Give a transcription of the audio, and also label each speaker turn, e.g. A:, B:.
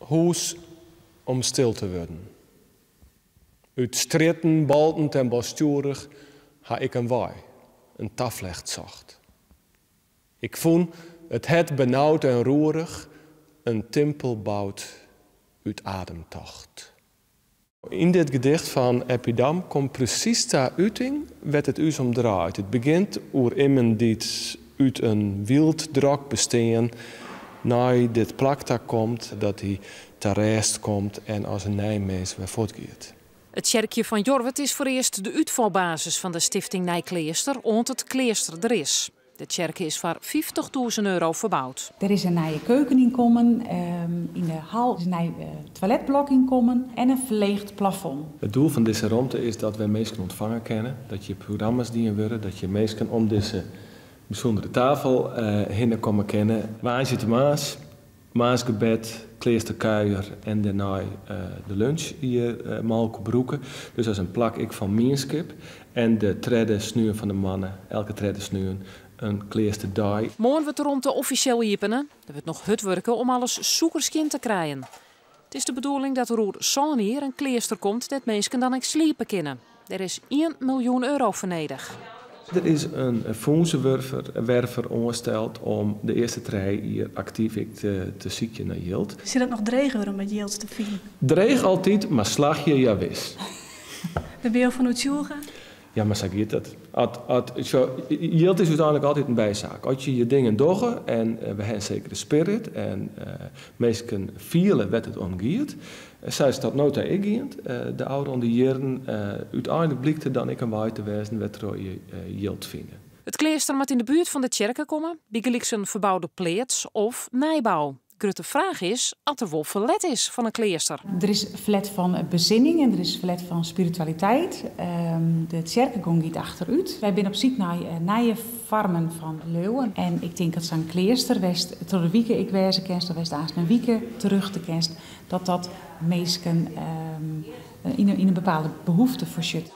A: Hûs om stil te wurden. Ut strjitten baltend en balstjoerich ha ik in wei, in taflecht socht. Ik fûn it hert benaud en roerich, in timpel boud út ademtocht. Yn dit gedicht fan Eppie Dam komt presys ta uting wêr't it ús om draait. It begjint oer immen dy't út in wyld drok bestean nei dit plak ta komt, dat hy ta rêst komt en as in nij mins wer fuortgiet.
B: It tsjerkje fan Jorwert is foarearst de útfalbasis fan de stifting Nijkleaster oant it kleaster der is. De tsjerke is foar 50.000 euro ferboud.
C: Der is in nije keuken ynkommen, yn de hal is in nij toiletblok ynkommen en in ferleegd plafond.
A: It doel fan dizze romte is dat wy minsken ûntfange kinne, dat hjir programma's dien wurde, dat hjir minsken om dizze bysûndere tafel hinne komme kinne. Woansdeitemoarns, moarnsgebed, kleasterkuier en dêrnei de lunch hjir mooglik brûke. Dus dat is in plak ek fan mienskip. En de tredde sneon fan de moanne, elke tredde sneon, in kleasterdei.
B: Moarn wurdt de romte offisjeel iepene. Der wurdt noch hurd wurke om alles sûkerskjin te krijen. It is de bedoeling dat der oer sân jier in kleaster komt dêr't minsken dan ek sliepe kinne. Dêr is ien miljoen euro foar nedich.
A: Der is in fûnsewurfer oansteld om de earste trije jier aktyf ek te sykjen nei jild.
D: Sil it noch dreech wurde om it jild te finen?
A: Dreech altyd, mar slagje jawis.
D: Dêr binne jo fan oertsjûge?
A: Ja, mar sa giet it. Jild is úteinlik altyd in bysaak. As je je dingen dogge en we ha in sekere spirit en minsken fiele wêr't it om giet, sa is dat no ta ek gien de ôfrûne jierren. Uteinlik blykt der dan ek in wei te wêzen wêrtroch je jild fine.
B: It kleaster moat yn de buert fan de tsjerke komme, bygelyks in ferboude pleats of nijbou. Grutte fraach is oft der wol ferlet is fan in kleaster.
C: Der is ferlet fan besinning en der is ferlet fan spiritualiteit. De tsjerkegong giet achterút. Wy binne op syk nei nije foarmen fan leauwen. En ik tink dat sa'n kleaster, wêr'tst troch de wike ek wêze kinst of wêr'tst aanst in wike terjochte kinst, dat dat minsken yn in bepaalde behoefte foarsjit.